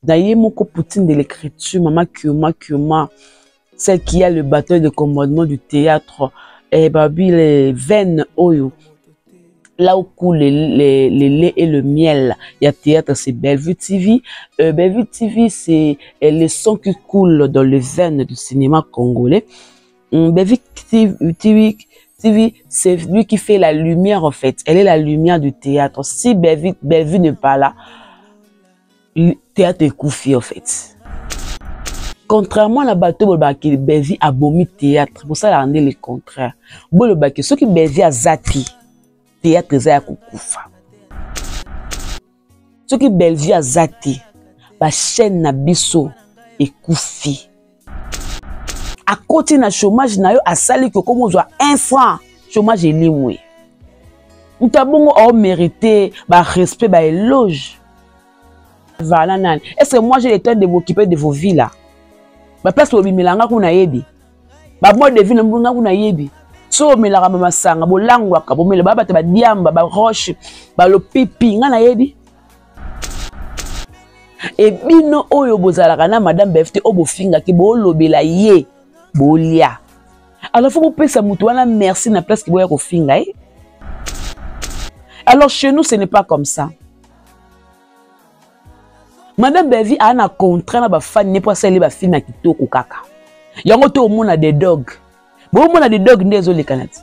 Na ye moko Poutine de l'écriture, Mama Kioma Kioma, celle qui a le bâton de commandement du théâtre, eh, babi les veines oyo. Là où coule le, le, le lait et le miel, il y a théâtre, c'est Bellevue TV. Bellevue TV, c'est le sang qui coule dans les veines du cinéma congolais. Bellevue TV, TV, c'est lui qui fait la lumière en fait. Elle est la lumière du théâtre. Si Bellevue n'est pas là, le théâtre est koufi en fait. Contrairement à la bateau, bolobaki Bellevue abomi théâtre. Pour ça, la rendez le contraire. Bolobaki, ceux qui Bellevue a zati, théâtre eza ya kokufa. Soki Bellevue aza te, ba chaîne na biso ekufi. Akoti na chômage na yo, asali ke okomi ozwa 1 franc, chômage elimwe. Moto ya bongo ao mériter ba respect, ba éloge. Vala nani? Est-ce que moi j'ai le temps de m'occuper de vos vies là? Ba place bobimela nga kuna yebi. Ba mode de vie na nga kuna yebi. So omelaka ba masanga, bolangwaka, bomela ba bato ba diamba, ba roche, ba lopipi, nga nayebi. E bino oyo bozalaka na madame BFT oyo bofingaki, bolobela ye, bolia. Alors faut bopesa mutu wana merci na place ki boya kofinga ye. Alors chez nous ce n'est pas comme ça. Madame Bellevue a na contrat na ba fan ne po asali ba film ya kitoko kaka. Yango to omona des dogs. Bo mona des dogs nde ezoleka na ti.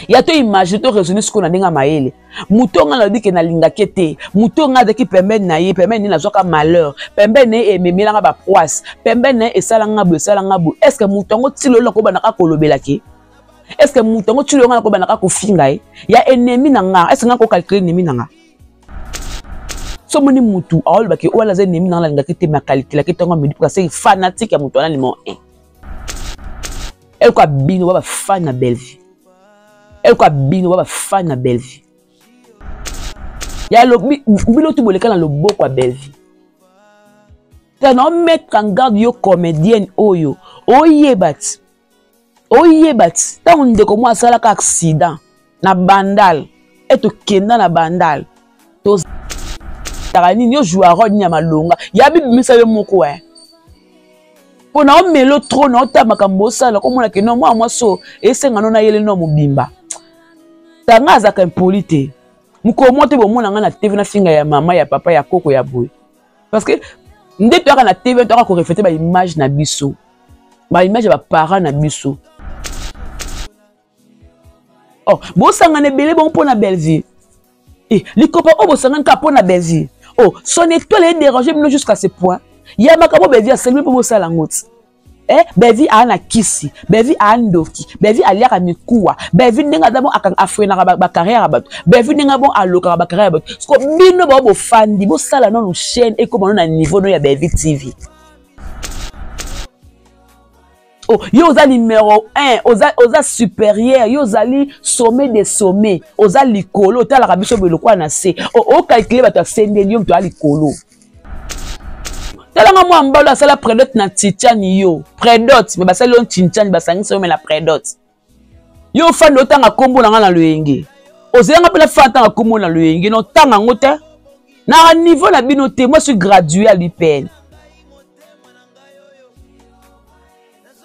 Ya to imagine to raisonner sikoyo na ndenge ya mayele. Moto nga nalobi ke nalingaki te. Moto nga azalaki pembeni na ye, pembeni na nazwaka malheur. Pembeni na ye ememela nga ba poisse. Pembeni na ye esala nga boye, esala nga boye. Est-ce que moto yango ti lelo nakobanda kaka kolobela ke? Est-ce que moto yango ti lelo nga nakobanda kaka kofinga ye? Ya ennemi na nga, est-ce que nga ko calculer ennemi na nga? So moni mutu aoloba ke oyo aza ennemi na nga nalingaki te, mais akalkulaki ntango amedi mpo aseki fanatique ya moto wana numéro 1. Eloko ya bino ba fan na Bellevue. Eloko ya bino ba fan na Bellevue. Ya lobi bino tu boleka na loboko ya Bellevue. Ta na mettre en garde yo comédienne oyo oyeba ti. Oyeba ti ntango ndeko mwa asalaka accident na Bandal e tokenda na Bandal tozalaka nini yo joue rôle nini ya malonga ya bibimisa yo moko eh. Mpo na omelo trop na otala makambo osala komona ke no mwana mwasi oyo esenga no nayele no mobimba. Tanga azalaka impoli te. Mokolo moko te bomona nga na TV na finga ya mama ya papa ya koko ya boye. Parce que nde toyaka na TV toyaka ko refléter ba image na biso. Ba image ya ba parents na biso. Oh, bosangana ebele bongo mpo na Bellevue. Eh, likopa oyo bosangani kaka mpo na Bellevue. Oh, son étoile est dérangée bino jusqu'à ce point. Ya makambo Bellevue asali mpo bosala yango ti. Eh, Bellevue a na kisi, Bellevue a ndoki, Bellevue aliaka mikuwa, Bellevue ndenge aza bon afrenaka ba carrière ya bato, Bellevue ndenge bon alokaka ba carrière ya bato. Siko bino ba bofandi, bosala nanu chaîne ekoma nanu na niveau no ya Bellevue TV. Oh, yo oza numéro 1, oza supérieur, yo ozali sommet des sommets, oza likolo, otalaka biso boye lokola na se. Oh, o calculer bato ya se ndeni, yo moto ya likolo. Talanga mwa mbalo asala prédote na Titiani yo, prédote, mais basali yo Titiani, basangisa yo mais na prédote. Yo ofandi otanga kombo na nga na loyenge. Ozelanga mpe na fanda tanga kombo na loyenge, non tanga yango te. Na niveau na bino te, moi je suis gradué à l'UPN.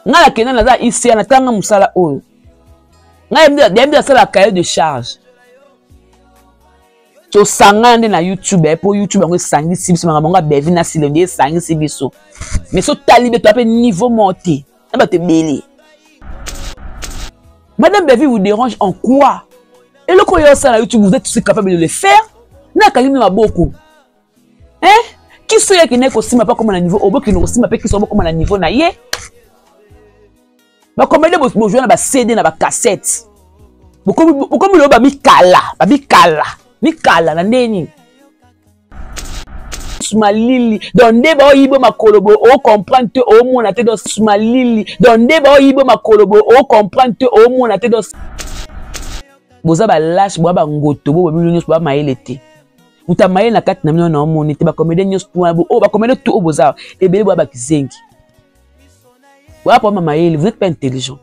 Nga nakenda naza ICA natanga mosala oyo. Nga yembi nasala cahier de charge. Tosangana nde na YouTube, eh, po YouTube yango esangisi biso, makambo yango ya Bellevue na Silongi esangisi biso. Mais so tali beto ape niveau moko te. Na bato ebele. Madame Bellevue vous dérange en quoi? Eloko oyo osala na YouTube, vous êtes aussi capable de le faire. Nakangi bino maboko. Hein? Kiso yaki naye kosimba pa koma na niveau oyo, bokende kosimba pe kiso bokoma na niveau na ye. Ba comédien bozwa na ba CD na ba cassette. Bokomi loba mikala, ba mikala, mikala na ndenge nini? Malili donc nde ba oyibo makolo bo o comprendre te o mona te donc malili donc nde ba oyibo makolo bo o comprendre te o mona te donc boza ba lâche boa ba ngoto bo bino nyonso ba mayele te. Muta mayele na kati na bino na omoni te ba comédien nyonso tout wana bo o ba comédien tout oyo boza ebele boa ba kizengi. Boa pa mayele, vous êtes pas intelligent.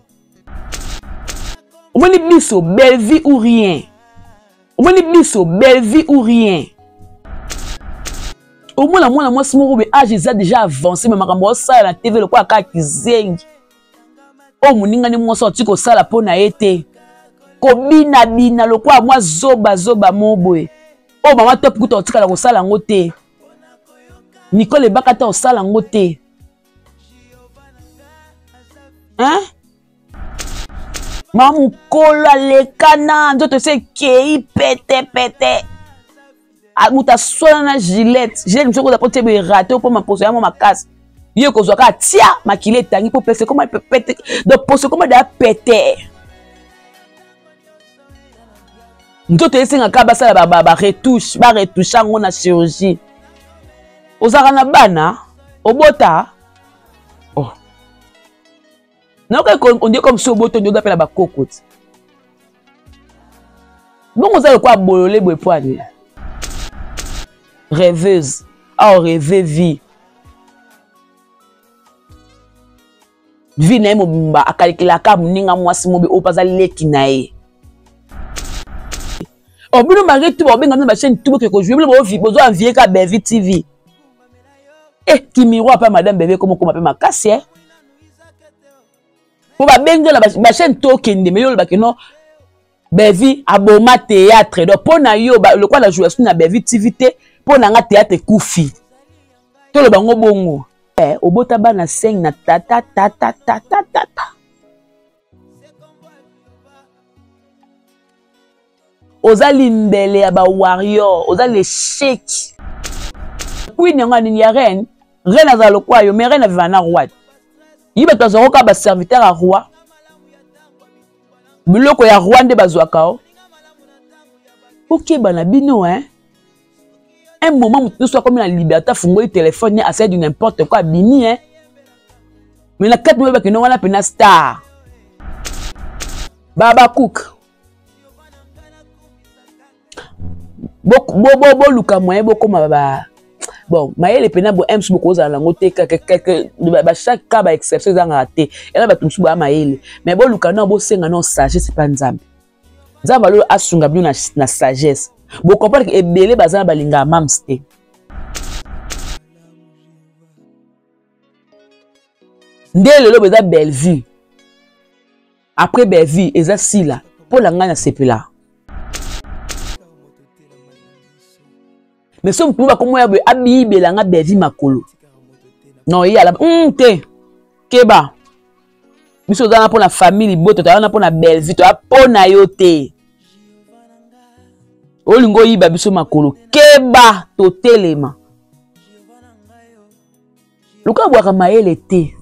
Omoni biso belle vie ou rien. Omoni biso belle vie ou rien. Omona mwana mwasi moko boye age eza déjà avancé, mais makambo osala na TV lokola kaka kizengi. Oyo moningani mwasi oti kosala mpo na ye te, kobinabina lokola mwa zoba zoba mo boye. Oyo mama top kuta otikala kosala yango te, Nicole Ebaka ta osala yango te, hein? Ma mokolo alekana nzoto esi ekei pete pete, moto aswana na gilette gilette mosusu okoza mpo tie boye rate mpo maposo ya mwa makasi, ye ekozwa kaka tia makila etangi mpo pese ekoma pete, donc poso ekoma deya pete. Nzoto esengaka basala baretouche, baretouche yango na chirurgie. Ozalaka na bana obota, oh. Nayoka ondie comme si obota, ondie oza mpe na bakoko ti bongo, oza lokola bolole boye po ani rêveuse ao rêve vie vie na ye mobimba, akalikelaka moninga mwasi mobe oyo mpe aza leki na ye. O bino malgré tout baobenga bino bachaîne tout, boke kojouer, bino bozo envie ka Bellevue TV. E kimiroir mpe madame Bellevue ekoma mpe makasi e po babengi na bachaîne tokende, mais yo olobaki non, Bellevue aboma théâtre. Donc mpo na yo, lokola na jouer na Bellevue TV te, mpo na nga théâtre ekufi, toloba ngo bongo. Eh, obota bana 5 na tata tata tata tata, oza limbele ya bawarrior, oza l'échec. Queen yango ya nini? Ya reine? Reine azala lokola yo, mais reine aviva na roi. Ye bato azwaka kaka baserviteur ya roi, biloko ya roi nde bazwaka. O okeba na bino, hein? Un moment moto nyonso akomi na liberté, afungoli telefone ne asali du n'importe quoi, abimi, hein? Mais na kati moyebaki no wana mpena star babacook. Boluka moyen bokóma ba bon mayele mpena bo mosusu bokozala nango te. Bachaque cas baexception ezangaka te, yana bato mosusu baya mayele, mais boluka nao bosenga nao sagesse epa Nzambe. Nzambe aloyo asunga bino na sagesse, bocomprendre ke ebele baza na balingaka mams te. Nde lelo eza Bellevue, après Bellevue eza Sila. Mpo na ngai nasepela, mais so motu bakomoya boye abiyibela nga Bellevue makolo non, ye alaba te. Keba, biso oza na mpo na famille libota, toza na mpo na Bellevue, toza mpo na yo te. Olingi oyiba biso makolo, keba, totelema. Lokola bwaka mayele te,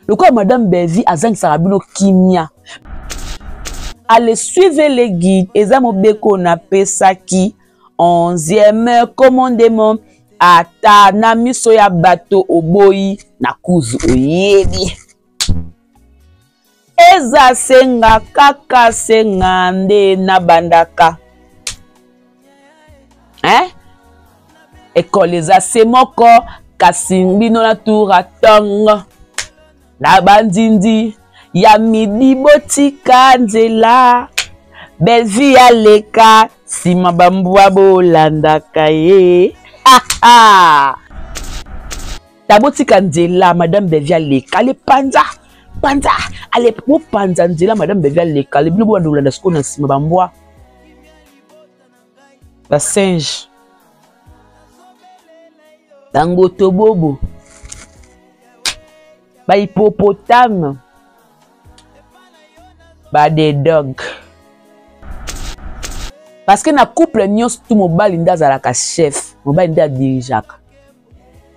lokola madame Bellevue azangisaka bino kimia. Allez, suivez les guides, eza mobeko napesaki, 11e commandement. Ata na miso ya bato oboyi na kuzu, oyebi eza senga kaka senga nde nabandaka, hein? Ekole eza se moko, kasi bino na tura ntongo na bandindi ya midi, botika nzela Bellevue aleka, nsima bambwa bolandaka ye. Ta botika nzela madame Bellevue aleka, ale panza panza, ale bopanza nzela madame Bellevue aleka, ale bino bobanda kolanda sikoyo na nsima bambwa basinge bangoto bobo bahippopotame badedog. Parce que na couple nyonso tu, mobali nde azalaka chef, mobali nde adirigeaka.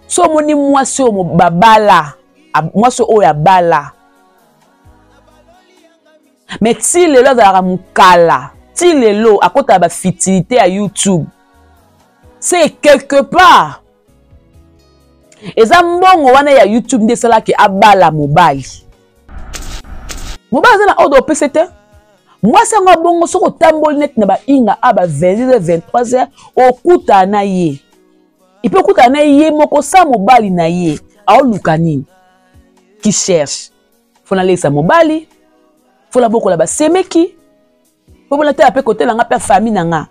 So omoni mwasi oyo babala, mwasi oyo abala, mais ti lelo azalaka mokala, ti lelo akotaka bafutilité ya YouTube, c'est quelque part eza mbongo wana ya YouTube nde esalaki abala mobali. Mobali aza na ordre opesa te mwasi yango abongo. Soki otamboli neti na bainga a ba 22 23 heures, okutana na ye, epe okutana na ye moko sa mobali na ye. Aoluka nini? Qui cherche? Fo nalekisa mobali, fo nabokola basemeki, mpo bona tala mpe kotela nga mpe famille na nga.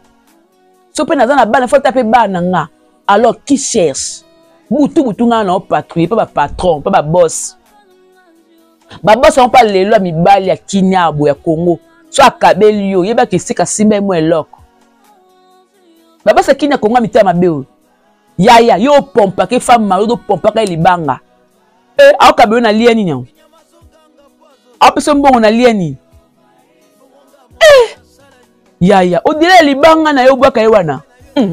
So mpe naza na bana, fo ata mpe bana na nga. Alors qui cherche? Butu butu ngai na patrouille pa ba patron, pa ba boss. Ba boss yango pa lelo ya mibali ya Kinyabo ya Congo. So akabeli yo, yeba ke sika simba mo eloko. Ba boss ya Kinya Congo mitema mabe oyo. Yaya, yo pompa ke femme mariée do pompa ka libanga. Eh, akabeli na lia nini yango? Apesa mbongo na lia nini? Eh! Yaya, odile libanga na yo obwaka ye wana.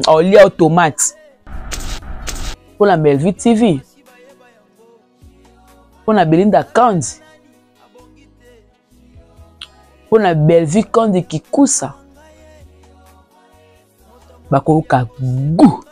Olia yo tomate. Mpo na Bellevue TV. Mpo na Belinda Kandi. Mpo na Bellevue Kandi Kikusa. Bakoyoka goût.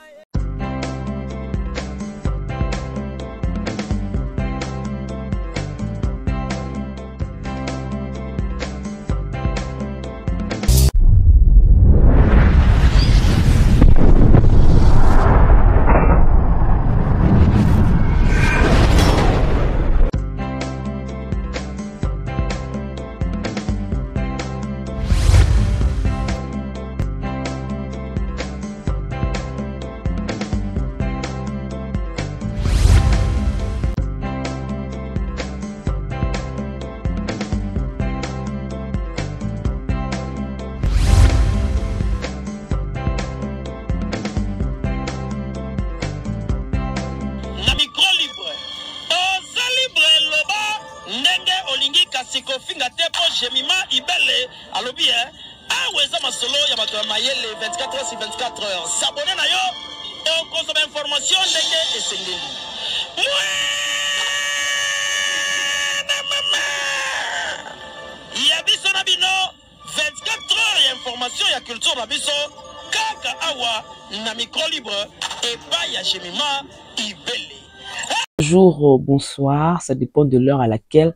Na micro libre oza libre loba ndenge olingi kasi kofinga te po Jemima Ibele alobi eh awa eza masolo ya bato ya mayele 24 heures sur 24 heures s'abonner na yo okozwa ba information ndenge esengeli. Mwana mama ya biso na bino 24 heures ya information ya culture na biso kaka awa na micro libre epai ya Jemima Ibele. Bonjour, bonsoir, ça dépend de l'heure à laquelle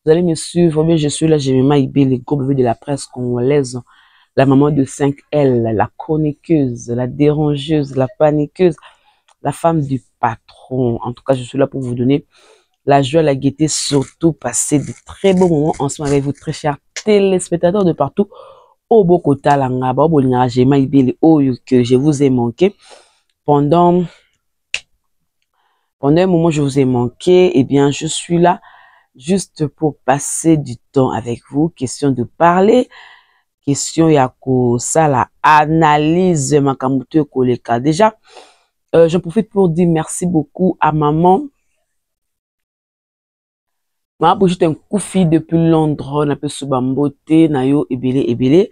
vous allez me suivre. Mais je suis là, Jemima Ibele, gros bébé de la presse congolaise, la maman de 5L, la chroniqueuse, la dérangeuse, la paniqueuse, la femme du patron. En tout cas, je suis là pour vous donner la joie, la gaieté, surtout passer de très beaux moments ensemble avec vous, très chers téléspectateurs de partout. Au Bokota, Langaba, au Bolingara, Jemima Ibele, oyo que je vous ai manqué. Pendant un moment, je vous ai manqué. Eh bien, je suis là juste pour passer du temps avec vous. Question de parler, question ya kosala analyse makambo to ekoleka. Déjà, je profite pour dire merci beaucoup à maman. Maman Brigitte Nkoufi depuis Londres, na peso bambote na yo ebele ebele.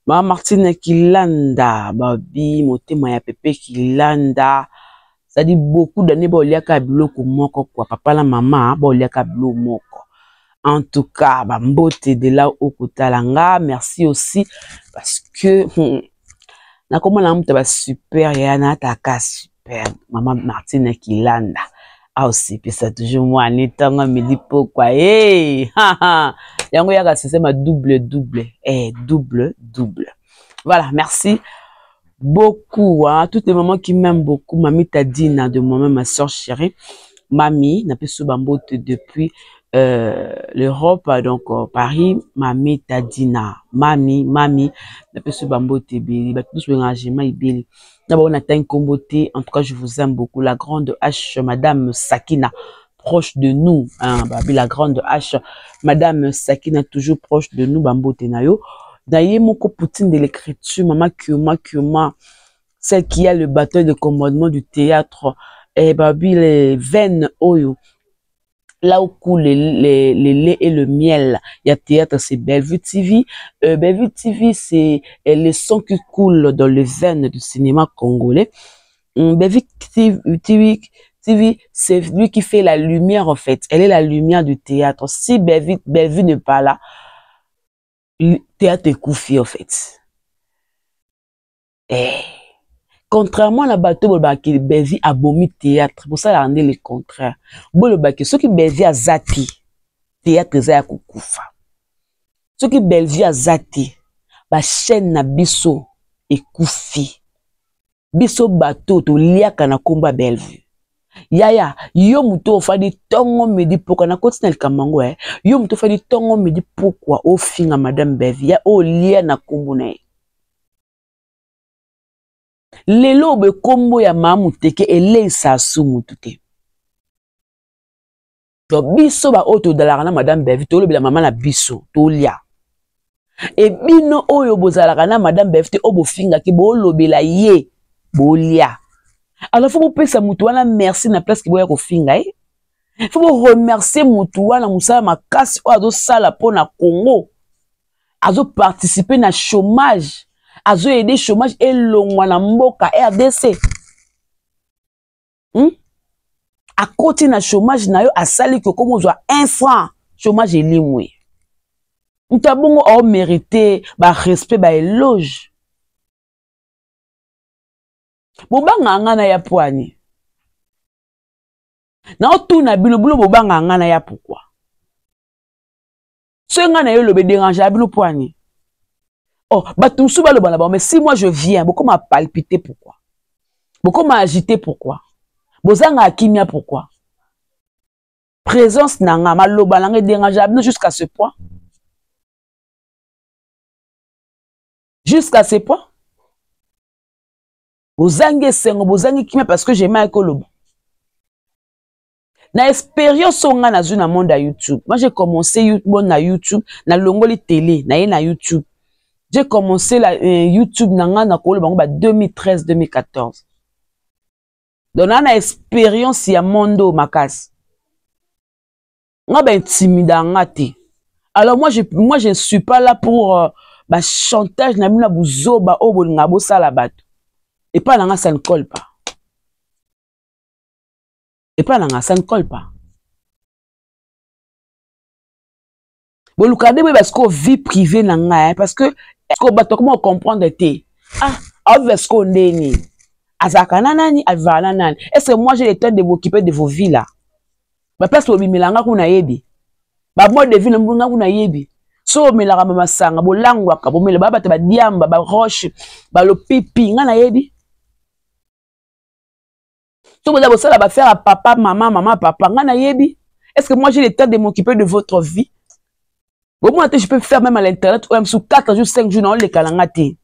Maman Martine Kilanda, babi motema ya Pepe Kilanda. Ça dit beaucoup d'années ba oliaka biloko moko quoi. Papa na maman ba oliaka biloko moko. En tout cas, ba mbote de là au kotalanga, merci aussi parce que na komona mutu ba super ya na taka super. Maman Martine Kilanda. Ah aussi, puis ça toujours moi, ni tongo midi pourquoi. Hey, ha ha. Yango yaka c'est ma double double. Eh, double double. Voilà, merci beaucoup, hein, toutes les mamans qui m'aiment beaucoup. Mamie Tadina de moi-même, ma soeur chérie. Mamie, n'a plus bambote depuis l'Europe, donc Paris. Mamie Tadina, mamie, mamie, n'a plus bambote beli, ba tous les beli. D'abord, on atteint Komboté. En tout cas, je vous aime beaucoup. La grande H, Madame Sakina, proche de nous. Hein, babi, la grande H, Madame Sakina, toujours proche de nous. Bambote nayo. D'ailleurs, mon Poutine de l'écriture, Maman Kioma, Kioma, celle qui a le bâton de commandement du théâtre, et babi, les veines, oyo. Là où coule le lait et le miel, il y a théâtre, c'est Bellevue TV. Bellevue TV, c'est le sang qui coule dans les veines du cinéma congolais. Bellevue TV, c'est lui qui fait la lumière, en fait. Elle est la lumière du théâtre. Si Bellevue n'est pas là, le théâtre est koufi, en fait. Eh. Contrairement à la bateau, qui Bellevue a abomi théâtre. Pour ça, il y a le contraire. Bon, le bateau, ceux qui Bellevue a zati, théâtre za ya kokufa. Ceux qui Bellevue a zati, ba chaîne na biso ekufi. Biso bateau to liaka na komba Bellevue. Yaya, yo muto ofandi tongo midi pourquoi na koti na likambo eh. Yo muto ofandi tongo midi pourquoi ofinga Madame Bellevue ya olia na kombo na ye. Lelo boye kombo ya mama Muteke eleisa su mutu te. Donc biso ba oyo todalaka na madame Bellevue tolobela mama na biso tolia. E bino oyo bozalaka na madame Bellevue te oyo bofingaki bolobela ye bolia. Alors faut bopesa mutu wana merci na place ke boya kofinga ye. Faut bo remercier mutu wana mosala makasi oyo azosala mpo na Congo. Azo participer na chômage, azo aider chômage elongwa na mboka RDC. Akoti na chômage na yo asali ke komo zwa 1 franc chômage elimwe. Mutu abongo ao mériter ba respect ba éloge. Bobanga nga na ya poani. Na otuna bino bino bobanga nga na ya pourquoi? Soki nga na yo lobe déranger bino poani. Oh, bato mosusu baloba na bango, mais si moi je viens, bokoma palpiter pourquoi? Bokoma agiter pourquoi? Bozanga kimia pourquoi? Présence na nga, maloba na nga déranger bino jusqu'à ce point. Jusqu'à ce point. Bozangi esengo, bozangi kimia parce que j'ai mal koloba. Na expérience oyo nga nazwi na monde ya YouTube. Moi j'ai commencé bon, na YouTube, na longoli télé, na ye na YouTube. J'ai commencé la YouTube na nga na koloba bango ba 2013 2014. Donc na na expérience ya monde oyo makasi. Nga ba intimida nga te. Alors moi je ne suis pas là pour ba chantage na bino buzoba oyo bolinga bosala bato. Et pas na nga ça ne colle pas. Et pas nanga, ça ne colle pas. Boluka nde boyeba sikoyo vie privée na ngai, hein, parce que sikoyo bato bakoma comprendre te. Ah, aoviva sikoyo nde nini? Azalaka na nani? Avivaka na nani? Est-ce que moi j'ai le temps de m'occuper de vos vies là? Ba place bobimela nga kuna yebi. Ba mode de vie na nga kuna yebi. So omelaka ba masanga, bolangwaka, bomela ba bato ba diamba, ba roche, ba lopipi, nga na yebi. So boza bosala ba faire à papa, maman, maman, papa, nga na yebi. Est-ce que moi j'ai le temps de m'occuper de votre vie? Bon, moi, je peux faire même à l'internet, ou même sous 4 jours, 5 jours, non, les kalangate.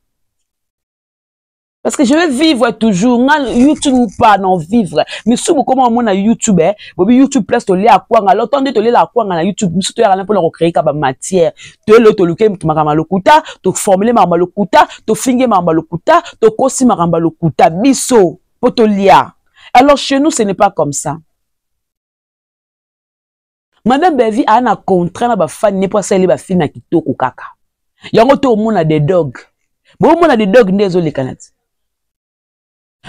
Parce que je vais vivre toujours, nga YouTube ou pas, non, vivre. Mais si vous commencez à YouTube, hein, bobi YouTube place to lia kwanga, l'autant de to lia kwanga na YouTube, mais surtout, ya pour recréer ka ba matière. To le to luke makama lokuta, to formuler makama lokuta, to finge makama lokuta, to kosi makama lokuta, biso, po to lia. Alors chez nous, ce n'est pas comme ça. Madame Bellevue a un contrat na ba fan ne pas sali ba film ya kitoko kaka. Yango to mona des dogs. Bo mona des dogs ndezo le kanati.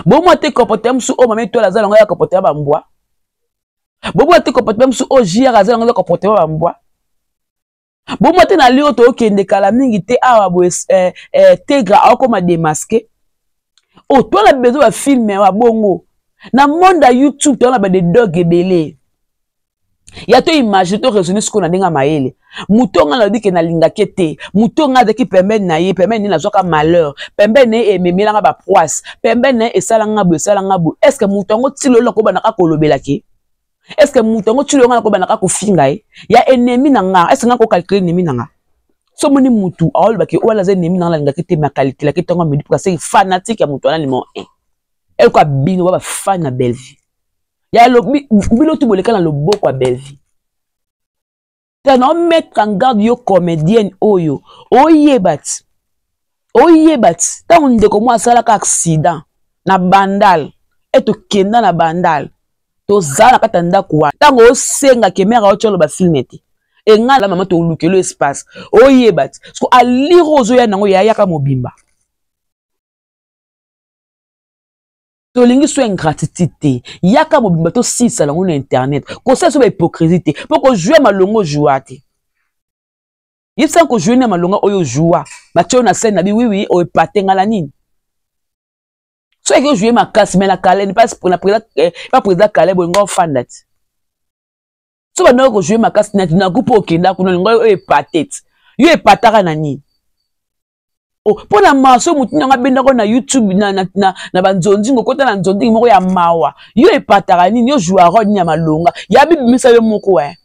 Bo mona te comportement musu o mama to la zala ya comportement ba mbwa. Bo mona te comportement musu o JR azala ya comportement ba mbwa. Bo mona te na lio to okende kala mingi te awa bo tegra akoma démasqué. O to na besoin ba film ya bongo. Na monde ya YouTube to na ba des dogs ebele. Ya to imagine to raisonner ce qu'on a ndinga maele. Muto nga na di ke na linga ke te. Muto nga de ki pembeni na ye, pembeni na zwaka malheur. Pembeni na ye ememela nga ba poisse. Pembeni na ye esala nga bo, esala nga bo. Est-ce que muto ngo tilo loko ba na ka kolobela ke? Est-ce que muto ngo tilo nga ko ba na ka kofinga ye? Ya ennemi na nga, est-ce nga ko calculer ennemi na nga? So moni mutu aoloba ke wala za ennemi na nga linga ke te ma calculer ke tongo midi parce que fanatique ya mutu ana numéro 1. Elle quoi bino ba fan na Bellevue. Ya lo bino tu boleka na loboko ya Bellevue. T'as non mettre en garde yo comédienne oyo. Oyebat. Oyebat. Tant ndeko moi sala ka accident na bandal. Et to kenda na bandal. To zala kata ndako wa. Tango osenga ke mère otsholo ba filmer te. E nga la maman to lukelo espace. Oyebat. Parce que aliro ozo ya nango ya yaka mobimba. Tolingi so ingratitude te. Yaka mobimba to sisa lango na internet. Kosa so ba hypocrisie te. Poko jouer malongo jouer te. Yebisa ko jouer na malonga oyo jouer. Ba tio na scène na bi oui oui o epate ngala nini. So eke jouer makasi mais na Calais pas pour na président pas président Calais bolingo fanda ti. So ba ndako jouer makasi na na groupe okenda kuna lingo oyo epate ti. Yo epataka na nini? Oh, pour la maso mutu nga benda ko na YouTube na na na, na banzonzi ngokota na nzonzi moko ya mawa. Yo epataka nini? Yo jouer rôle ni ya malonga. Ya bibimisa yo moko eh.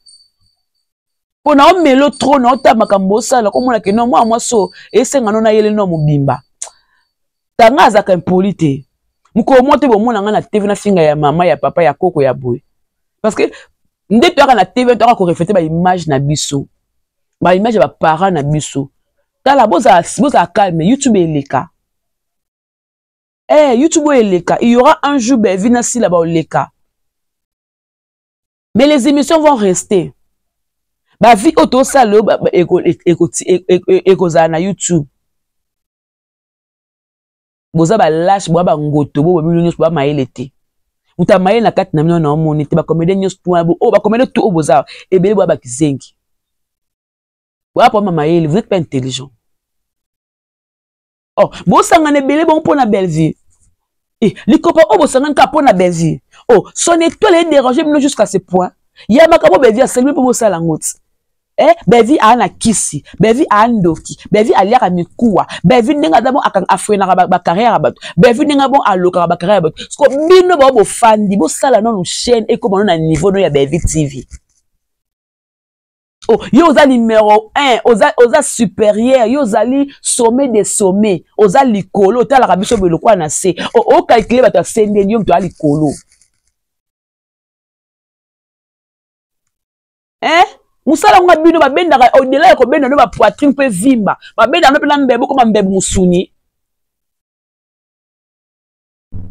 Po na omelo trop na ota makambo osala komona ke non moi moi so esenga no na yele no mobimba. Tanga azaka impoli te. Mokolo moko te bomona ngai na TV na finga ya mama, ya papa, ya koko, ya boye. Parce que nde toyaka na TV, toyaka ko refléter ba image na biso, ba image ya ba parents na biso. Tala, bozala, bozala calme, YouTube eleka. Eh, YouTube oyo eleka, il y aura un jour Bellevue na Sila ba oleka. Mais les émissions vont rester. Ba vie oyo tosala oyo ekozala na YouTube. Boza ba lâche, boza ba ngoto, bo bino nyonso ba mayele te. Moto ya mayele na kati na bino na omoni te, ba comédien nyonso tout wana, oh, ba comédien tout oyo boza ebele, boza ba kizengi. Boza pas mayele, vous êtes pas intelligent. Oh, bosangana ebele bongo mpo na Bellevue. Eh, likopa oyo bosangani kaka mpo na Bellevue. Oh, son étoile est dérangée bino jusqu'à ce point. Ya makambo Bellevue asali mpo bosala yango ti. Eh, Bellevue aa na kisi, Bellevue aa ndoki, Bellevue aliaka mikuwa, Bellevue ndenge aza bon afrenaka ba carrière ya bato, Bellevue ndenge bon alokaka ba carrière ya bato. Siko bino bao bofandi, bosala nanu chaîne ekoma nanu na niveau no ya Bellevue TV. Oh, yo oza numéro 1, oza, oza supérieur, yo ozali sommet des sommets, oza likolo, otalaka biso boye lokola na se. Oh, ocalcule bato ya se ndeni, yo moto oza likolo. Hein? Mosala yango bino babendaka au-delà ya kobenda no ba poitrine mpe vimba, babenda no mpe na mbebo koma mbebu mosuni.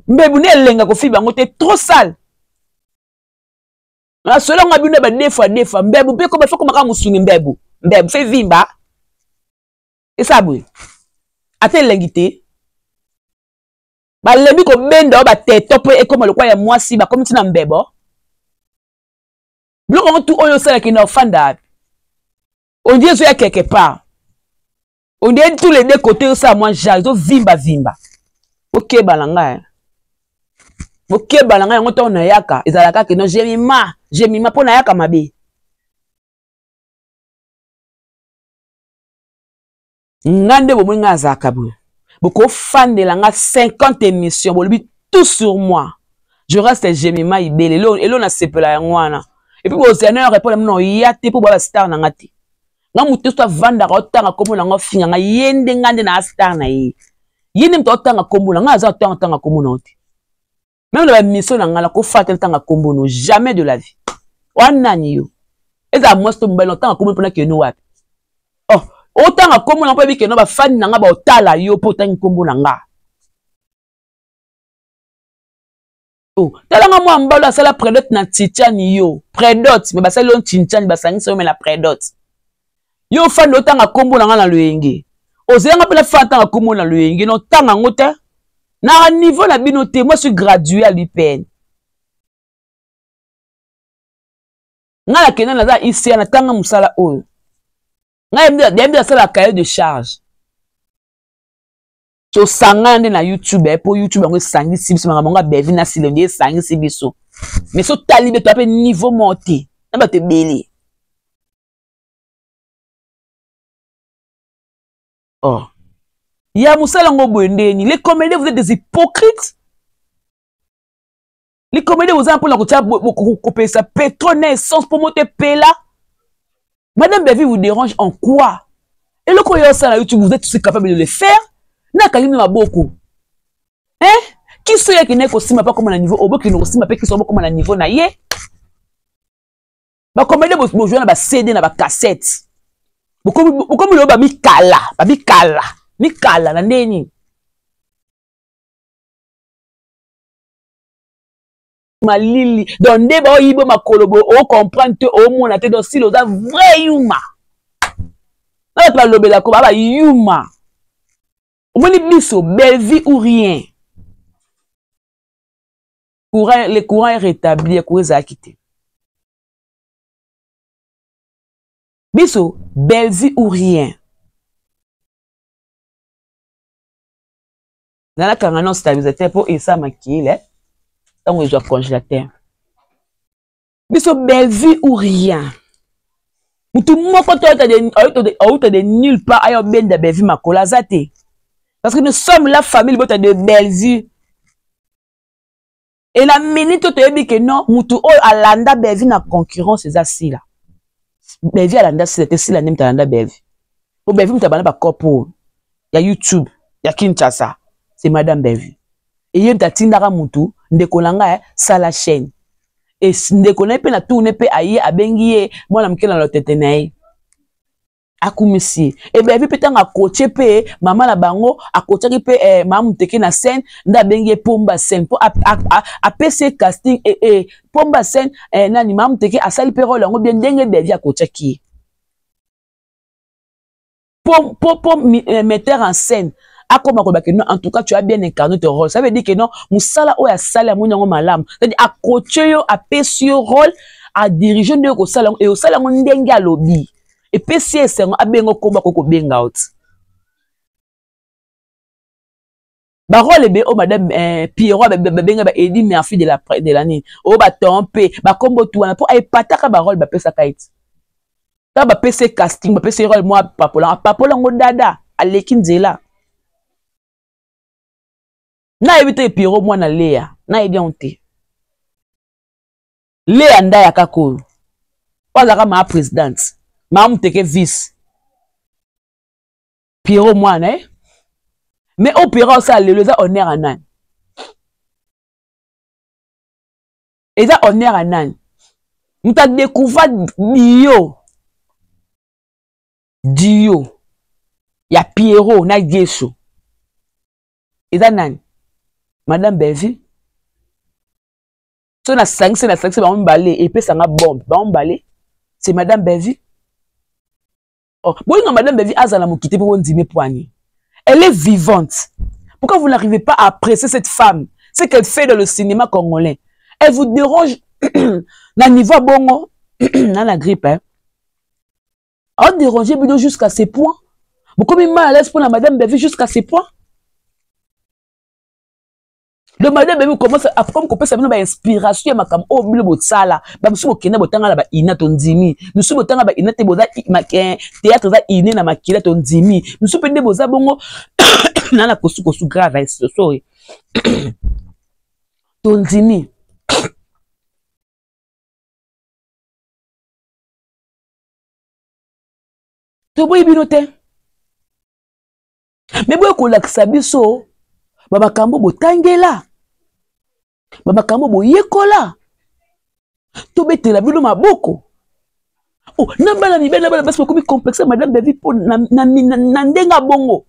Mbebu ne elenga kofiba yango te, trop sale. Masolo yango bino ba defa defa mbebu mpe koma foko maka musuni mbebu mbebu fe vimba esa boye ata elengi te balembi kobenda oyo bateto mpo ekoma lokola ya mwasi bakomi ntina mbebo biloko yango tu oyo osalaki na ofanda wapi ondie ezoya quelque part. On dirait tous les deux côtés osala mwa genre ezovimba vimba. Bokeba na ngai, bokeba na ngai yango ntango nayaka ezalaka keno jemima jemima mpo nayaka mabe. Nga nde bomoi ngai azalaka boye, bokofandela nga 50 émissions, bolobi tout sur moi, je reste jemima ibele. Elo nasepela yango wana. Et puis bozela na yo répondre mino ya te mpo boya ba star na nga te. Nga moto nyonso avandaka otanga kombo na nga ofinga nga, ye nde nga nde na star na ye, ye nde moto otanga kombo na nga, aza otanga tanga kombo na yo te. Même na ba mission na nga nakofata ntanga kombo no jamais de la vie. Wana nani yo? Ezala mwasi to mobali, otanga kombo mpona keno wapi? Oh, otanga kombo na mpo yebi keno bafani na nga baotala yo mpo otangi kombo na nga. Oh, tala nga mwa mbalo asala predot na Titiani yo. Predot, mais basali yo Titiani, basangisa yo mais na predot. Yo ofandi otanga kombo na nga na loyenge. Ozela nga mpe na fanda tanga kombo na loyenge, na otanga yango te. Na niveau na bino te, moi je suis gradué à l'UPN. Nga nakenda naza ICA, natanga mosala oyo. Nga yambi nasala cahier de charge. Tosangana nde na YouTube, eh, po YouTube yango esangisi biso makambo yango ya Bellevue na Sila nde esangisi biso. Mais so tali beto ape niveau moko te na bato ebele. Oh. Ya mosala yango boye ndeni. Les comédiens, vous êtes des hypocrites. Les comédiens, vous avez mpona kotia kopesa pétrole na essence po moto epela. Madame Bellevue vous dérange en quoi? Eloko oyo osala YouTube, vous êtes aussi capable de le faire. Nakangi bino maboko. Hein? Kiso yaki na kosimba pa koma na niveau oboki na kosimba pe kiso bokoma na niveau na ye. Ba comédien bojouer na ba CD na ba cassette. Bokomi loba mikala, ba mikala, mikala na ndeni. Malili donc nde ba oyibo makolo bo o comprendre te o mona te donc si oza vrai yuma. Na bato balobela ko ba ba yuma. Omoni biso Bellevue ou rien. Courant, le courant est rétabli, courant ezalaki te. Biso Bellevue ou rien. Nalakanga non stabilisateur po esa makile ntango ezwa congélateur. Biso Bellevue ou rien. Mutu moko to auta de nulle part ayo benda Bellevue makolo aza te. Parce que nous sommes la famille bota de Bellevue. Et la minute oyo toyebi ke non, mutu oyo alanda Bellevue na concurrence eza Sila. Bellevue alanda Sila te, Sila nde mutu alanda Bellevue. Po Bellevue mutu abanda ba kopo ya YouTube ya Kinshasa, c'est Madame Bellevue. Eye moto atindaka mutu ndeko na ngai sala chaîne. E ndeko na ye mpe na tourne mpe aye abengi ye mwana moke na lotete na ye. Akumisi ye. E Bellevue mpe ntango akotie mpe mama na bango akotiaki mpe eh, mama Muteke na scène nde abengi ye Pomba scène mpo apesi ye casting eh, eh, Pomba scène eh, nani mama Muteke asali mpe role yango bien ndenge Bellevue akotiaki ye. Po po po eh, metteur en scène akoma koloba que non, en tout cas tu as bien incarné ton rôle. Ça veut dire que non, mosala oyo asali amoni yango malamu, c'est-à-dire akotie yo, apesi yo rôle, adirige nde okosala yango, e osala yango ndenge alobi, epesi ye esengo, abenga okomba akoki kobenga yo ti barole ebele oyo madame eh, Pierrot babenga ba Eddie Murphy de la de l'année oyo baton mpe bakombo tu wana mpo aepataka barole bapesaka ye ti ntango bapesi ye casting, bapesi ye role mwa apapola apapola yango dada aleki nzela. Nayebi te Pierrot mwana Lea, nayebi yango te. Lea Ndaya kaka oyo oyo azalaka maa présidente, maa Muteke vice, Pierrot mwana eh? Mais oyo Pierrot osala lelo eza honneur ya nani? Eza honneur ya nani? Moto adécouvra bio dio ya Pierrot na Geso eza nani? Madame Bellevue. So nasangisi nasangisi bango mibale epesanga bombe, bango mibale c'est madame Bellevue. Oh, bolinga madame Bellevue azala mokite mpo bondime poani. Elle est vivante. Pourquoi vous n'arrivez pas à apprécier cette femme, ce qu'elle fait dans le cinéma congolais? Elle vous dérange na niveau bongo na la grippe hein. A déranger bino jusqu'à ce point. Bokomi mal à l'aise pour la madame Bellevue jusqu'à ce point. Le madame Bellevue commence à comme kopesa bino ba inspiration ya makambo oyo bino bosala. Ba mosusu bokenda botanga na ba ina tondimi. Mosusu botanga ba ina te boza théâtre eza ine na makila tondimi. Mosusu pe nde boza bongo na na kosu kosu grave, sorry. Tondimi. Toboyi bino te. Me boye kolakisa biso ba makambo botangela, ba makambo boyekola, tobetela bino maboko. Oh, na bana mibali na bana basi bakomi complexe madame Bellevue mpo na, na, na, na ndenge ya bongo.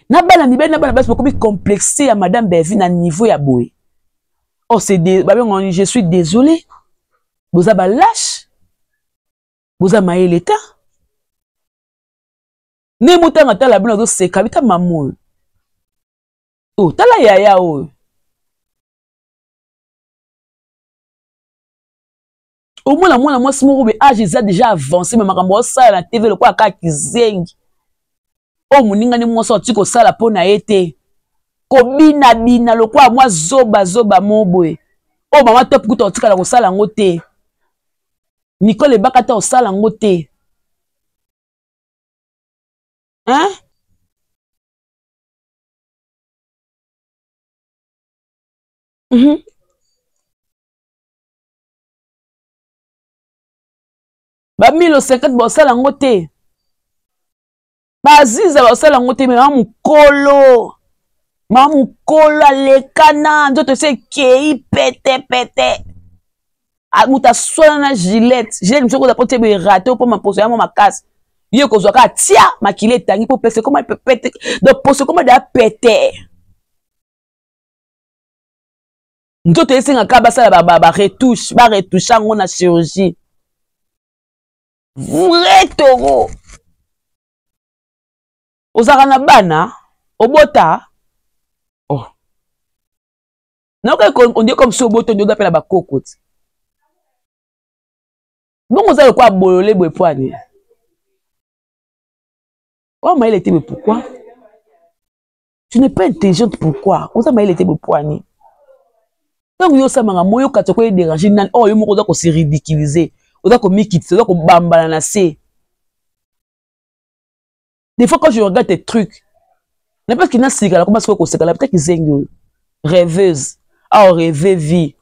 Na bana mibali na bana basi bakomi complexe ya madame Bellevue na niveau ya boye. Oh, c'est de, babengo, je suis désolé. Boza ba lâche. Boza mayele ta. Ne motanga tala bino azoseka bita mamu oyo. Oh, tala yaya oyo. Omona mwana mwasi moko be âge eza déjà avancé, mais makambo osala na TV lokola kaka kizengi. Oyo moningani mwasi oti kosala mpo na ye te. Kobina bina lokola mwa zoba zoba mo boye. Oyo mama top kuta otikala kosala yango te. Nicole Ebaka ta osala yango te. Hein? Ba 1050 basala yango te. Ba Aziza basala yango te, mais mama mokolo. Mama mokolo alekana nzoto esi ekei pete pete. Moto aswana na Gillette. Gillette mosusu okoza po te boye rate mpo maposo ya mwa makasi. Ye kozwa kaka tia makila etangi po pese ekoma pete. Donc poso ekoma deya pete. Nzoto esengaka basala ba retouche, ba retouche yango na chirurgie. Vrai taureau. Ozalaka na bana, obota. Oh. Nayoka on dirait comme si obota, on dirait oza pe na ba koko ti. Bongo oza lokola bolole boye po ani? Oza mayele te boye pourquoi? Tu n'es pas intelligente pourquoi? Oza mayele te boye po ani? Ntango yo osamaka moyo okati okoki déranger nani? Oh, yo moko oza ko se ridiculiser, oza ko mikitisa, oza ko bambana na se. Des fois quand je regarde tes trucs, na parce que na sika la koma sikoyo koseka la peut-être kizengi oyo. Rêveuse, a rêver vie.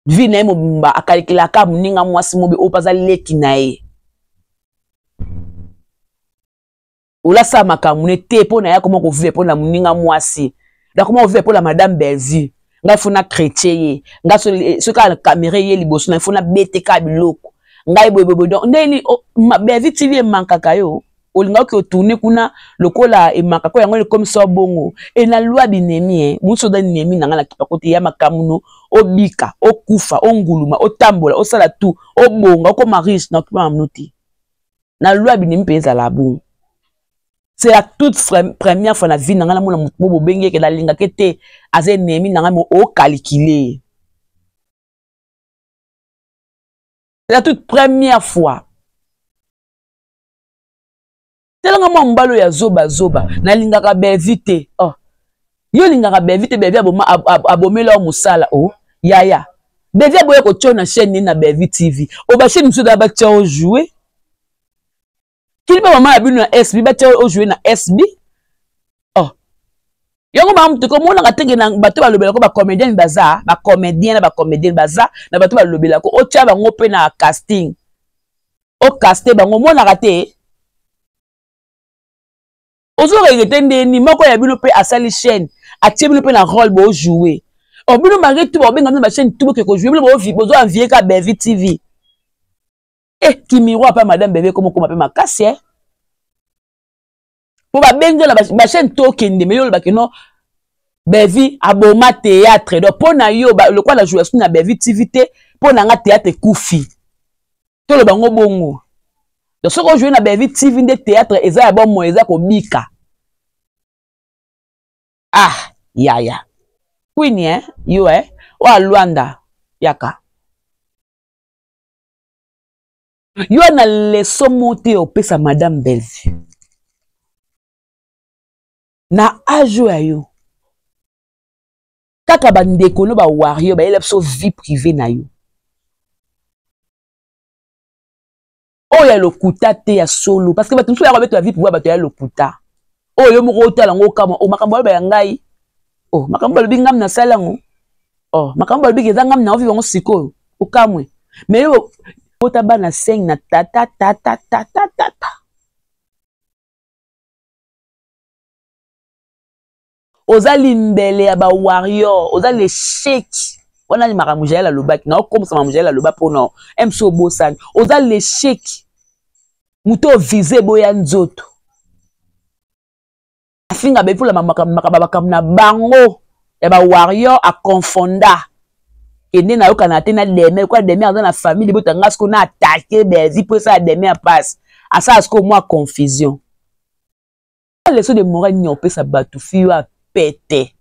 Vie na ye mobimba akalkelaka moninga mwasi mobe oyo mpe aza leki na ye. Olasala makambo ne te mpo na ye akoma kovivre mpo na moninga mwasi, nakoma kovivre mpo na madame Bellevue. Ngai fo na chrétien ye, ngai soki kaka kamera ye liboso na fo nabete kaka biloko ngai boyeboye. Donc ndeni Bellevue TV emankaka yo, olinga oki otourne kuna lokola emakaka ko yango ekomisa bongo. E na loi binemi e mosu oza nemi na ngai na kipa kote ya makambo no, obika, okufa, onguluma, otambola, osala tout, obonga, okoma riche na okipa makambo te. Na loi binemi mpe ezala bongo. C'est la toute première fois na vie na ngai namona motu mo bobengi eke nalingaka te aza ennemi na ngai, mo okalikile. C'est la toute première fois. Talanga mwa mobali oyo ya zobazoba, nalingaka Bevi te. Oh. Yo olingaka Bevi te, Bevi abomela yo mosala. O oh. Yaya Bevi aboya kotia na chaîne nini na Bevi TV? O ba chaîne mosusu eza batia o jouer kili ba mama ya bino na SB, batia o jouer na SB. Oh. Yango ba mutu komonaka tenge na bato balobelako, bacomédien baza, bacomédien na bacomédien baza na bato balobelako, otia bango mpe na casting, okaste bango, omonaka te. Ozo regrete ndeni moko ya bino mpe asali chaîne, atie bino mpe na rôle, bojoue. O bino malgré tout baobenga bino bachaîne tout, boke kojoue. Bino bozo envie ka Bevi TV. E kimiroir mpe madame Bebe komokoma mpe makasi e mpo babengi na bachaîne tokende. Me yo olobaki no Bevi aboma théâtre. Donc mpo na yo, lokola na joue na Bevi TV te, mpo na nga théâtre ekufi, toloba ngo bongo. Donc soki ojoue na Bevi TV nde théâtre eza ya bomoi, eza kobika. Ah yaya Queen, eh? Yo eh? Oyo alwanda yaka yo na leso mo te opesa madame Bellevue na age oyo ya yo. Kaka bandeko no bawario bayela biso vie privée na yo oyo ya lokuta te, ya solo, parce que bato mosusu bayaka babeta vie privée, bato ya lokuta oyo yo moko otala yango, okamwa. O makambo baloba ya ngai, o makambo balobi ngam nasali yango, o makambo balobi eza ngam na ovive yango sikoyo, okamwe. Mais yo bota bana 5 na tata tata tata tata, oza limbele ya bawarrior, oza l'échec. Wana ni makambo Jael alobaki na okomisa makambo Jael aloba mpona mc obosani. Oza l'échec, moto ovise eboya nzoto afinga bepula makambo na bango ya bawarrior, aconfonda kende nayokana te na Demer kwa Demer aza na famille libota. Nga sikoyo na atake Belvi mpo esala Demer passe, asala sikoyo mwa confusion. Leçon de morale nini opesa bato? Fio ya pete,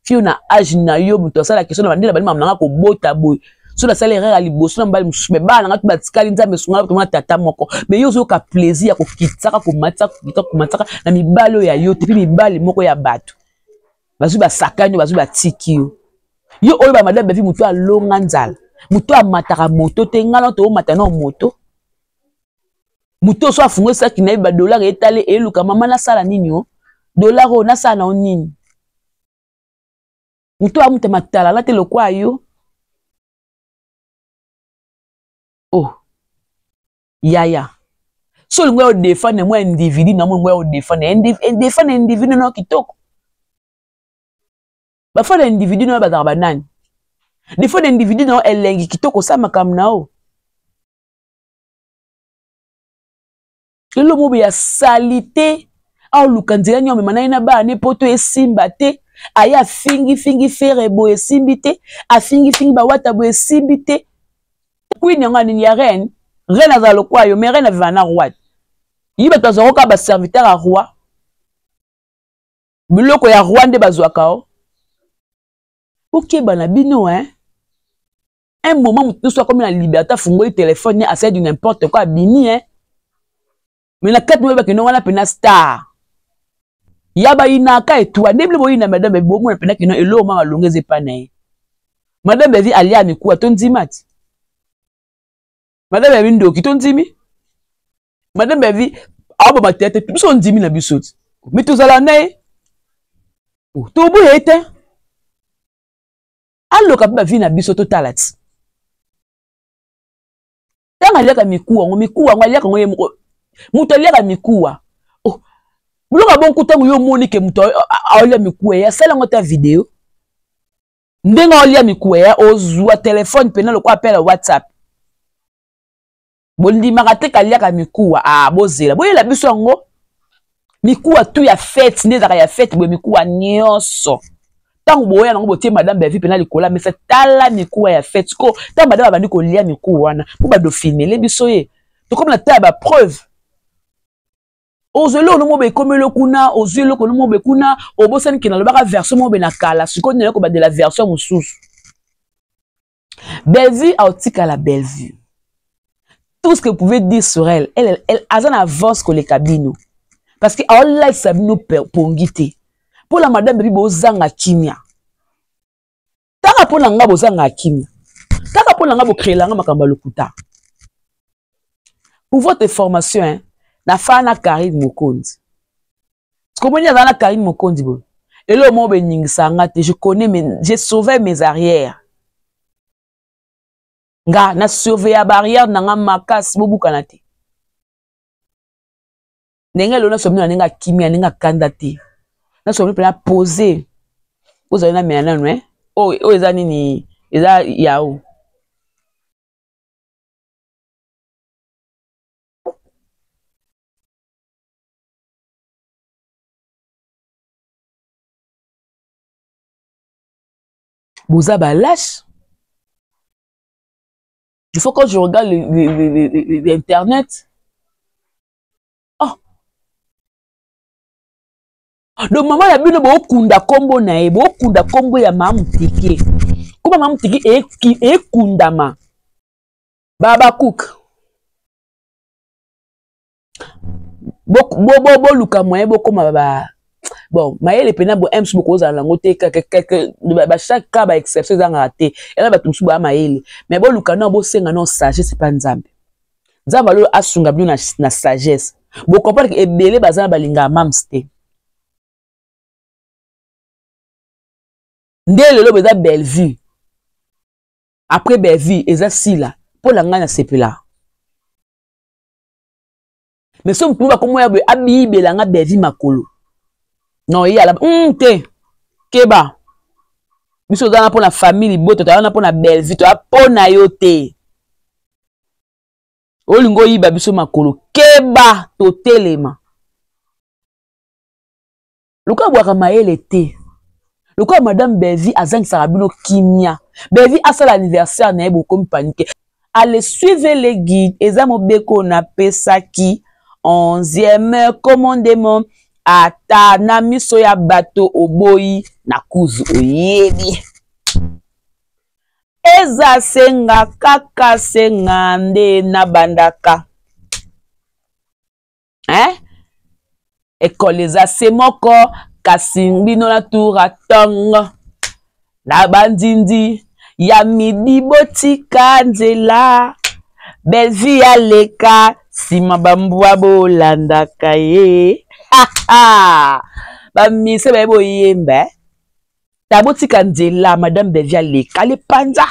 fio na age na yo, moto asala question na bandela bali mama nanga kobota boye. So nasala erreur ya liboso na mobali mosusu, me bana nanga to batikali, Nzambe esunga tomona tata moko. Me yo ozoyoka plaisir ya kokitisaka, komatisaka, kokitaka, komatisaka na mibali oyo ya yo te, mpe mibali moko ya bato bazwi, basakani yo, bazwi, batiki yo. Yo oyo ba madame Bevi, moto alonga nzala, moto amataka moto te, ngai na toomata na moto. Moto so afungoli saki na ye, badolare etali, eluka mama nasala nini? O dollar oyo nasala na yo nini? Moto amuta matalala te lokwa yo. Oh yaya, so olingo ya odefendre mwa individu na molingo ya odefendre, defendre individu na kitoko. Bafanda individu na yo bazalaka banani? Defendre individu na yo elengi kitoko, osala makambo na yo. Lelo mobe ya salite, aoluka nzela nini amema na ye na bana ne poto, esimba te. Aye afingifingi Fere boye, esimbi te. Afingifingi bawata boye, esimbi te. Queen yango ya nini ya reine? Reine azala lokwa yo, mais reine aviva na roi. Ye bato bazwaka kaka baserviteur ya roi, biloko ya roi nde bazwaka. O okeba na bino hein. Un moment moto nyonso akomi na liberté, afungoli telefone ne, asali du n'importe quoi, abimi hein. Mais na kati moyeba keno wana mpena star ya bayinaka etwa nde bino boyina madame. Bomona mpena keno eloko ma malonga eza epa na ye. Madame Bevi alia mikuwa, tondima ti madame Bevi ndoki, tondimi madame Bevi aoboma tete biso, ondimi na biso ti me tozala na ye, toboya ye te. Aloka mpe bavi na biso, totala ti ntango aliaka mikuwa yango, mikuwa yango aliaka yango ye moko. Moto aliaka mikuwa, oh. Biloko ya bongo ntango yo omoni ke moto aolia mikuwa ya asala yango ata video ndenge aolia mikuwa ya ozwa telefone mpena lokola appel ya whatsapp. Bondimaka te kaliaka mikuwa. Ah, bozela boyela biso yango mikuwa tu ya fete nde ezalaka ya fete boye mikuwa nyonso ntango boya nango botie madame Bellevue mpena likolo ya mesa. Tala mikuwa ya fete ko ntango madame abandi kolia mikuwa wana mpo badofilmele biso ye tokomi na ta ya bapreuve. Ozwi eloko no mobe ekomeli kuna, ozwi eloko no mobe kuna, obosani ke nalobaka version mobe na kala, sikoyo nde kobandela version mosusu. Bellevue aotikala Bellevue. Tout ce que vous pouvez dire sur elle, elle, elle aza na avance koleka bino. Parce que aolalisa bino pongi te. Mpo na madame Bellevue bozanga kimia. Kaka mpo na nga bozanga kimia. Kaka mpo na nga bocréela nga makambo ya lokuta. Pour votre information, hein, na fa na Karine Mokonzi. Komoni aza na Karine Mokonzi boye. Eloko moko beningisa nga te, je connais mes, j'ai sauvé mes arrières. Nga na surveiller barrière na nga makasi bobukana te. Ndenge lelo nasomi na ndenge akimia, ndenge akanda te. Nasomi mpenza pose. Ozali na mela nanu, hein? Oyo, oyo eza nini? Eza yao. Boza ba lâche. Il faut quand je regarde l'internet. Oh. Donc maman ya bino bokunda kombo na ye, bokunda kombo ya mama Muteke. Kombo mama Muteke ekundama. Baba Cook. Boluka moyen bokoma ba bon mayele pena bo MC bokozala nango te quelque ba chaque cas ba exception ezangaka te. Yana bato mosusu ba mayele. Mais boluka na bosenga na sagesse pa Nzambe. Nzambe alo asunga bino na sagesse. Bo comprendre que ebele bazana balinga mams te. Nde lelo beza Bellevue. Après Bellevue eza Sila po la ngai na sepela. Mais soki mutu bakomo ya boye abibela nga Bellevue makolo. Non ye ala te. Keba. Biso oza na pona famille libota, toza na pona Bellevue, toza pona yo te. Olingo yiba biso makolo. Keba totelema. Lokola bwaka mayele te. Lokola madame Bellevue azangisaka bino kimia. Bellevue asala anniversaire na ye bokomi panique. Allez suivez les guides. Eza mobeko na pesaki 11e commandement. Ata na miso ya bato oboyi na kuzu oyebi. Eza senga kaka senga nde na bandaka. Hein? École eza se moko kasi bino na tour a tongo. Na bandindi ya midi botika nzela. Bellevue aleka sima bambwa bolandaka ye. Ba mise baye boyemba, eh? Ta botika nzela madame Bellevue aleka ale panza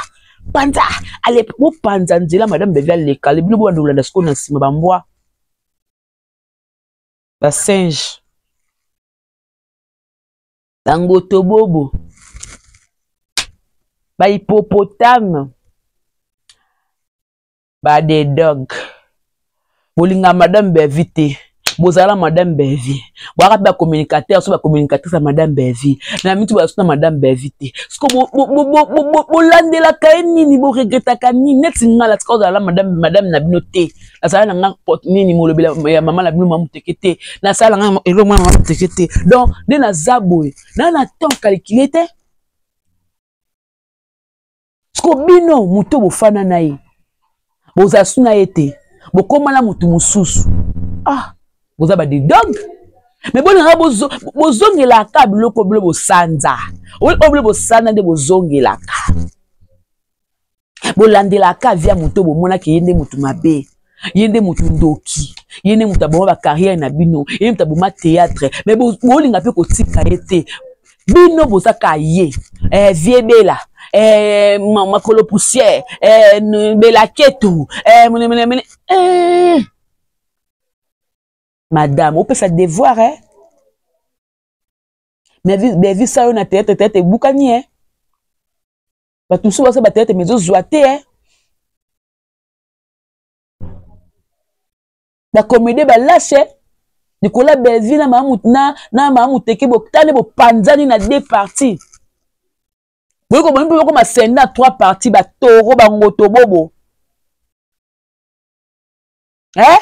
panza ale bopanza nzela madame Bellevue aleka ale bino bobanda kolanda sikoyo na nsima bambwa ba singe bangoto bobo ba hippopotame ba des dog. Bolinga madame Bellevue te, bozala madame Bellevue, boyaka mpe ba communicateur so ba communicatrice ya madame Bellevue na mitu baso na madame Bellevue te. Siko bolandelaka ye nini, boregretaka nini? Neti nga natika ozala madame na bino te, nazala na nga pot nini molobela ya mama na bino mama Muteke te, nasala nga eloko mwana mama Muteke te. Donc nde naza boye na na temps calculé te. Siko bino moto bofana na ye, bozala su na ye te, bokoma na moto mosusu. Ah, boza ba des dog. Mais bolingaka bozongelaka biloko bilo bosanza. Oyo bilo bosanza nde bozongelaka. Bolandelaka via moto bomonaki ye nde moto mabe. Ye nde moto ndoki. Ye nde moto aboma ba carrière na bino. Ye nde moto aboma théâtre. Mais bolinga pe kotika ye te. Bino bozaka ye. Vie Bella. Makolo poussière. Bella Ketu. Mene, mene, mene. Madame, opesa devoir, hein? Bellevue sala yo na théâtre, théâtre ebukani e. Bato mosusu basala ba théâtre mais ezozwa te e. Ba comédie ba lâche likolo ya Bellevue na mama na na mama muteke botane bopanzani na deux parties. Boyi komoni mpe bokoma senda trois parties ba toro ba ngoto bobo. Eh?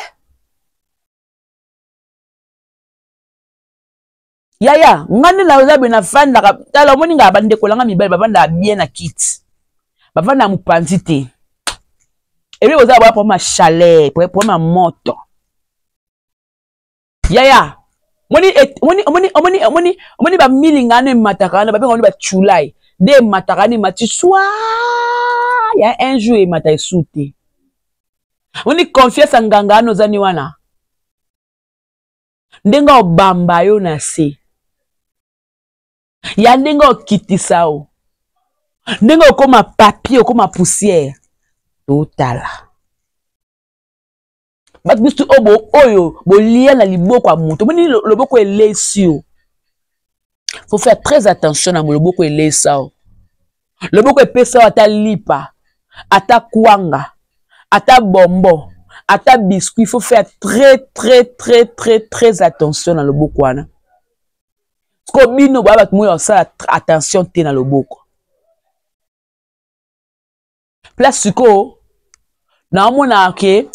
Yaya, nga nde naza boye nafandaka, tala omoni nga bandeko na nga mibali bavandaka bien na kiti, bavandaka mopanzi te. Ebi boza boya problème ya chaleur, problème ya moto. Yaya, omoni omoni omoni omoni omoni omoni ba milinga wana emataka wana babenga wana ba chulai nde emataka wana emati swa ya un jour emata esu te. Omoni confiance ya nganga wana ozani wana ndenge obamba yo na se ya ndenge okitisa yo ndenge okoma papier okoma poussière totala bato biso oyo oyo bolia na liboko ya moto omoni loboko elesi yo faut faire très attention na loboko elesa yo loboko epesa yo ata lipa ata kwanga ata bonbon ata biscuit faut faire très très très très très attention na loboko wana sikoyo bino boya bato moyo osala attention te na loboko place sikoyo naomona ke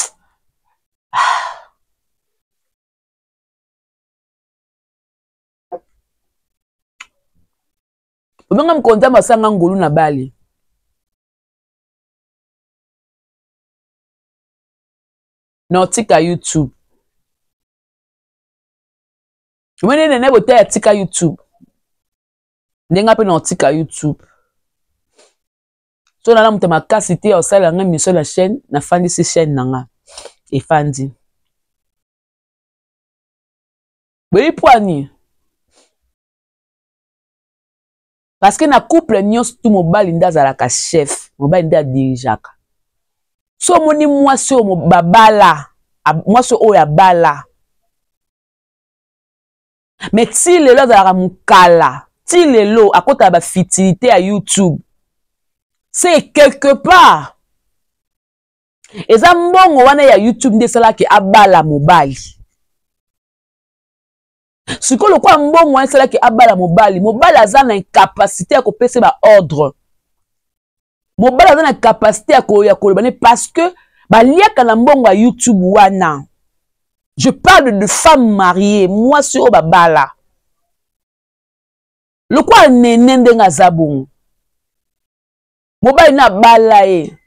obenga mokonzi nzambe asanga ngolu na bali na otika youtube omoni nene boteya atika youtube ndenge mpe na otika youtube so nana moto makasi te osalela nga émission na chaîne nafandisi chaîne na nga efandi boyebi pwani parce que na couple nyonso tu mobali nde azalaka chef mobali nde adirigeaka so omoni mwasi oyo babala mwasi oyo abala mais ti lelo azalaka mokala ti lelo akotaka bafitilité ya youtube c'est quelque part eza mbongo wana ya youtube nde esalaki abala mobali sikoyo lokola mbongo wana esalaki abala mobali mobali aza na incapacité ya kopesa ba ordre mobali aza na capacité ya koloba ne parce que baliaka na mbongo ya youtube wana je parle de femme mariée mwasi oyo babala lokola nene ndenge aza bongo mobali ne abala ye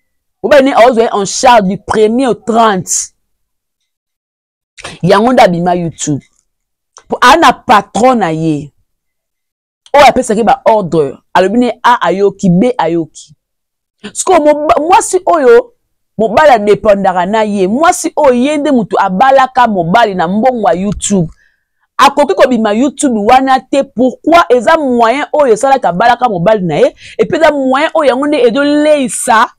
mobali ne aozwa ye en charge du premier au 30 yango nde abima youtube mpo aa na patron na ye oyo apesaki ba ordre alobi ne a ayoki b ayoki sikoyo mwasi oyo mobali adependaka na ye mwasi oyo ye nde moto abalaka mobali na mbongo ya youtube akoki kobima youtube wana te pourquoi eza moyen oyo esalaka abalaka mobali na ye epuis eza moyen oyo yango nde ezoleisa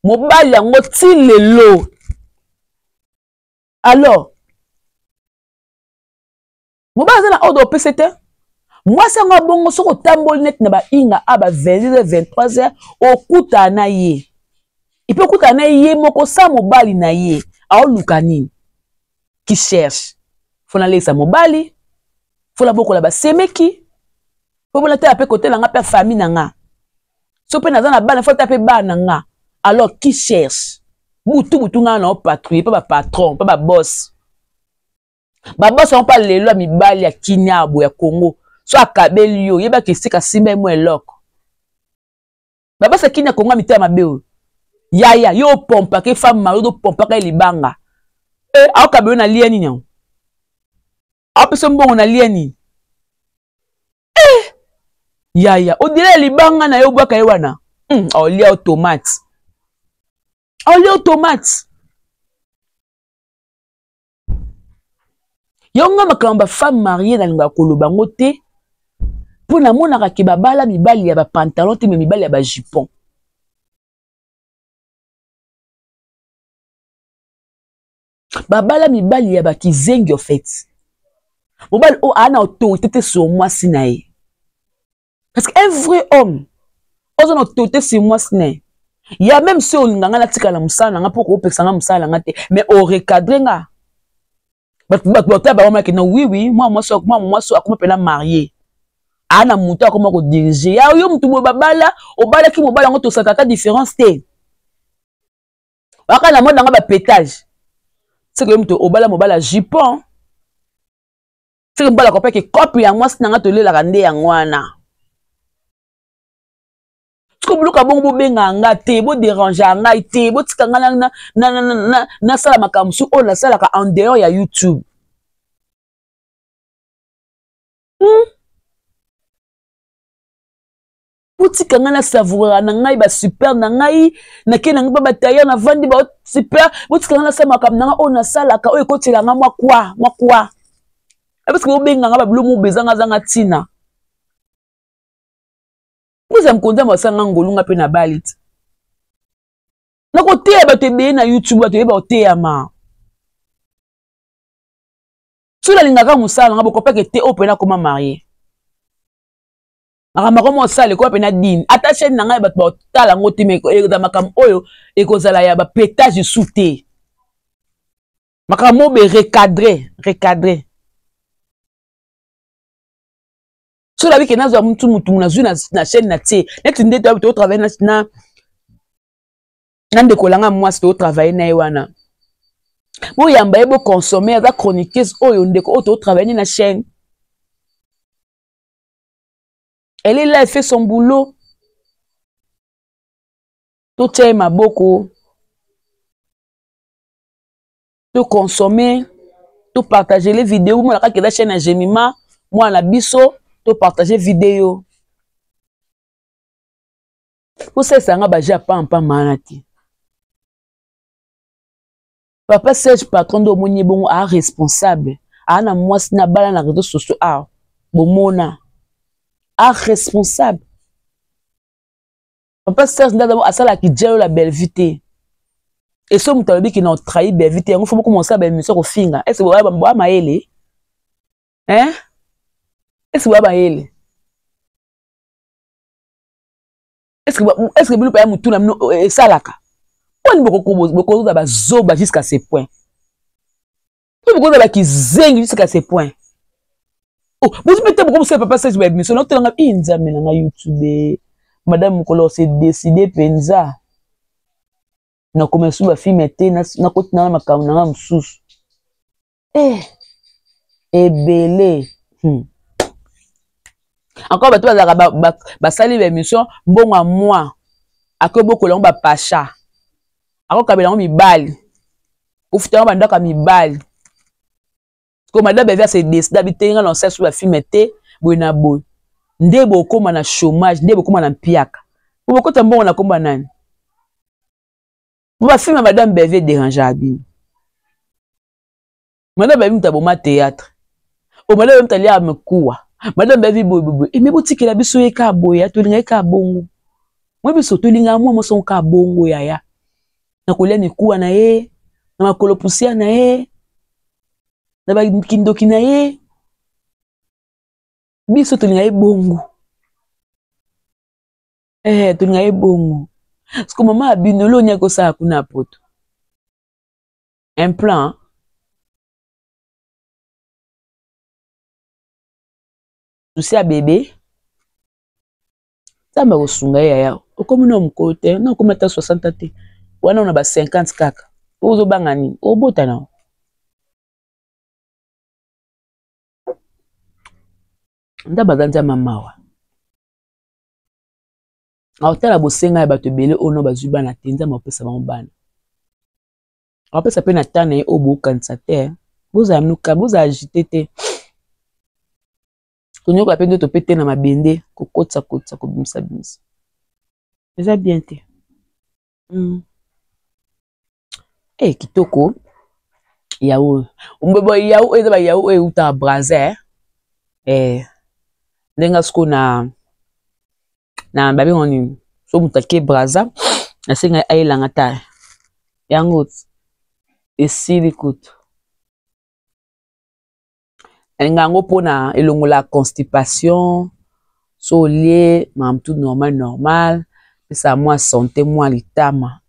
mobali yango ti lelo alors mobali aza na ordre opesa te mwasi yango abongo soki otamboli neti na bainga a ba 22 23 heures okutana na ye epuis okutana na ye moko sa mobali na ye aoluka nini qui cherche fo nalekisa mobali fo nabokola basemeki fo bona tala mpe kotela nga mpe famille na nga so mpe naza na bana fo tala mpe bana na nga alors qui cherche butu butu ngai na opatrouille mpe bapatron mpe baboss baboss yango mpe lelo ya mibali ya kiniabo ya congo so akabeli yo yebaka esika asimba ye mwa eloko baboss ya kini ya congo ya mitema mabe oyo yaya yo opompaka efemme mari ozopompaka ye libanga e aokaba yo na lie nini yango aopesa mbongo na lie nini eh! yaya odila ya libanga na yo obwaka ye wana aolia yo tomate aolia yo tomate yo nga makambo ba femme mariée nalingaka koloba yango te mpo namonaka ke babala mibali ya bapantalon te me mibali ya bajupon babala mibali ya bakizengi en fait mobali oyo aa na autorité te sur mwasi na ye. Parce qu'un vrai homme, oza na autorité sur mwasi na ye. Ya même si olinga nga natikala mosala na nga mpo koopekisa nga mosala na nga te, mais orecadre nga. Bato bato bato baomaki no oui oui, mwa mwasi mwa mwasi akoma mpena marie. Aa na moto akoma kodirige. Ya yo moto boye babala, obalaki mobali yango tosaka ata différence te. Waka na mode na nga ba pétage. C'est que moto obala mobala jupon. Seke mobali akopaki kope ya mwasi na nga tolelaka nde yango wana. Siko biloko ya bongo bobengaka nga te, boderangeaka ngai te, botika nga nasala makambo mosusu oyo nasalaka en dehors ya YouTube. Botika ngai nasavouraka na ngai basuper na ngai, nake na ngai mpe batailleur navandi ba super, botika ngai nasala makambo na ngai oyo nasalaka oyo ekotela ngai mwa kwa mwa kwa. Parce que bobenga ngai babilo mobe ezanga zanga ntina. Boza mokonzi ya masanga ngolu nga mpe na bali ti. Nakoteya bato ebele na YouTube, bato ebele bakoteyama. Soki nalingaka mosala na ngai bokopeke te oyo mpe nakoma marie. Makambo akoma osala ekoma mpe na dine. Ata chaîne na ngai bato bakotala yango te, mais ekozala makambo oyo ekozala ya ba pétage sous te. Makambo oyo be recadrer, recadrer. Soki nabi ke nazwa mutu mutu nazwi na chaîne na tie neti nde to travailler na na ndeko langa mwasi to travailler na ye wana. Boyamba ye bo consommer aza chroniqueuse oyo ndeko oyo to travailler na chaîne. Elle est là, elle fait son boulot. Totia ye maboko. To consommer, to partager les vidéos. Moi, la chaîne ya Jemima, moi na biso, to partager vidéo. Kosalisa nga ba jeu ya pampa mana te. Papa Serge patron nde omoni ye bongo a responsable, a na mwasi na bala na réseaux sociaux a bomona a responsable. Papa Serge nde asalaki dialo la belle vie te. Et so moto alobi ki na trahi belle vie te, yango faut commencer ba émission kofinga. Est-ce que boya ba mayele? Hein? Est-ce que boya mayele? Est-ce que bino pa mutu na bino esalaka? Poni bokoza ba zoba jusqu'à ce point. Poni bokoza ba kizengi jusqu'à ce point. Oh, bozo mete boko mosala papa Serge ba émission na tolanga i nzambe na nga YouTube. Madame Mukolo s'est décidé penza. Na koma su ba film te na koti na makambo na nga mosusu. Eh, ebele. Encore bato bazalaka basali ba émission mbongo ya moi. Akobokola yango ba pacha. Akokabela yango mibali. Kofuta yango ba ndako ya mibali. Ko madame Bevia se décide abitenga na sala su ba film te boye na boye. Nde bokoma na chômage, nde bokoma na mpiaka. Bokota mbongo na komba nani? Bo ba film madame Bevia dérange abino. Madame Bevia muta boma théâtre. O madame Bevia muta lia mekuwa. Madame Bevia boye boye. E me botikela biso ye ka boye, tolinga ye ka bongo. Moi biso tolinga mwa moso ka bongo yaya. Na kolia mikuwa na ye, na makolo poussière na ye, na ba kindoki na ye. Biso tolinga ye bongo. Eh, tolinga ye bongo. Parce que maman abino lo nya ko sala kuna poto. Un plan. Souci ya bébé. Nzambe akosunga ye yaya. Okomi na mokolo te, na okomi ata 60 te. Wana na ba 50 kaka. Ozobanga nini? Obota na. Nzambe aza nzambe mawa. Aotala bosenga ya bato ebele oyo no bazwi bana te, nzambe apesa bango bana. Apesa pe na temps na ye oyo bokanisa te. Bozala nuka, bozala agité te. Konyokola pe nzoto pe te na mabende, kokotisa kotisa, kobimisa bimisa. Eza bien te. Eh, kitoko. Yaourt. Bo yaourt eza ba yaourt oyo eutaka Brazza, eh. Eh. Ndenge siko na babenga nini? So moto ake Brazza, asenga ayelanga ta. Yango esili kutu. Nalinga yango mpona elongola constipation. So olie makambo tout normal normal, pesa mwa santé mwa litama.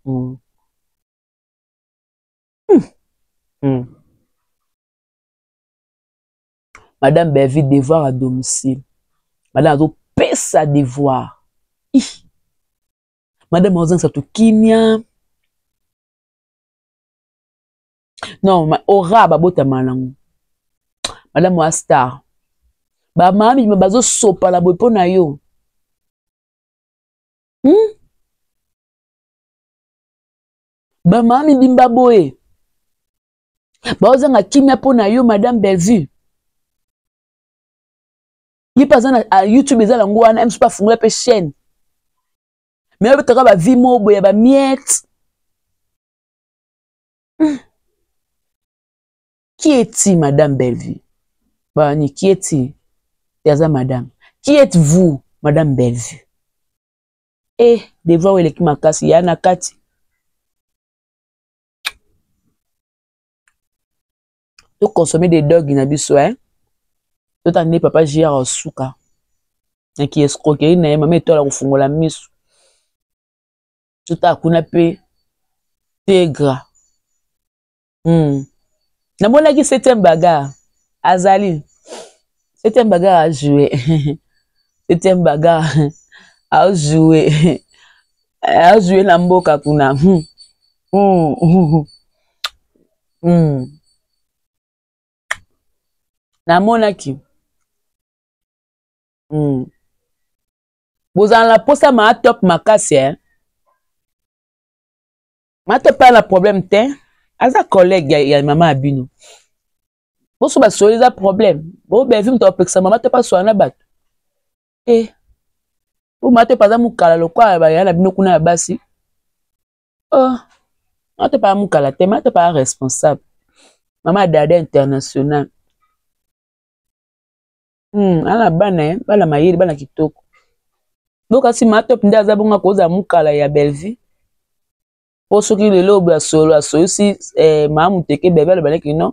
Madame Bellevue, devoir à domicile. Madame azopesa devoir. Ih. Madame azongisa to kimia. Non, ma aura babotama nango. Madame wa star. Ba mami bazo sopa la boye pona yo. Ba mami bimba boye. Bazanga kimia pona yo Madame Bellevue. Ye pe aza na YouTube eza nango wana, msu pa fungola pe chaîne. Mais obetaka ba vie moko boye ya ba miettes. Qui est-il, Madame Bellevue? Bani, qui est-il? Yaza madame. Qui êtes-vous, Madame Bellevue? Eh, devoir eleki makasi ya na kati. To consommer des dogs na biso, hein? Tota nde papa JR suka. Na ki escroquerie na ye, mama etola kofungola miso. Tota kuna pe tegra. Namonaki septième bagarre. Azali. Septième bagarre a joué. Septième bagarre a joué. A joué na mboka kuna. Namonaki. Bozala na posa ma top makasi, hein? Ma top pas na problème te. Aza collègue ya mama Abino. Boso ba soli za problème. Bo Bellevue muto apekisa mama te pa swana bato. Eh. Bo mama te paza mukala lokwa ba ya na bino kuna ya basi. Oh. Mama te pa mukala te, mama te pa responsable. Mama dada international. Ala bana, hein, bana mayele, bana kitoko. Boka si mama top nde aza bonga koza mukala ya Bellevue. Po soki lelo oyo asolo asoyisi, mama muteke bebe alobaki non.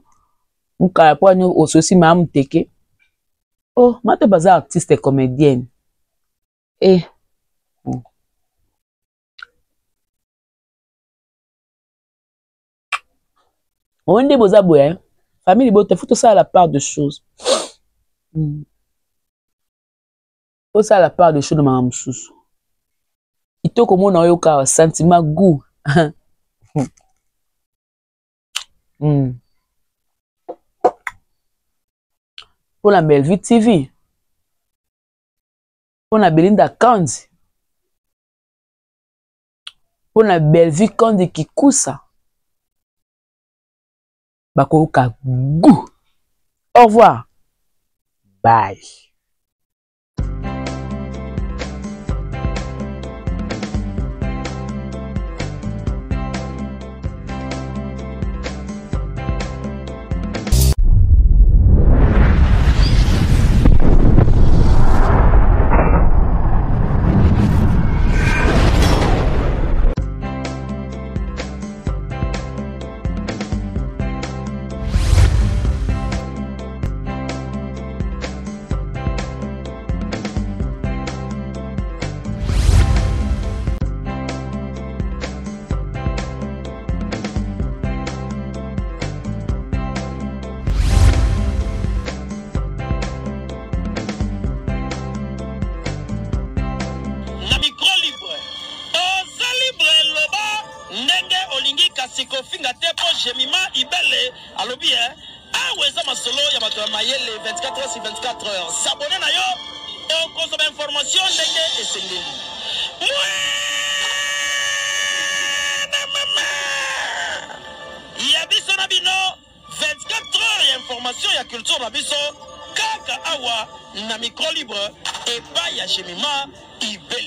Mukala po ani osoyisi mama muteke. Oh, mama top aza artiste comédienne. Eh. Onde boza boye, hein? Famille libota, faut tosala la part de choses. Tosala la part de choses na makambo mosusu. Kitoko mona oyoka sentiment goût. Pour la Bellevue TV. Pour la Belinda Kandi. Pour la Bellevue Kandi Kikusa. Bakoyoka goût. Au revoir. Bye. Kofinga te po Jemima Ibele alobi, hein, awa eza masolo ya bato ya mayele 24 heures sur 24 heures. S'abonner na yo okozwa information ndenge esengeli. Ya biso na bino 24 heures ya information ya culture na biso kaka awa na micro libre epai ya Jemima Ibele.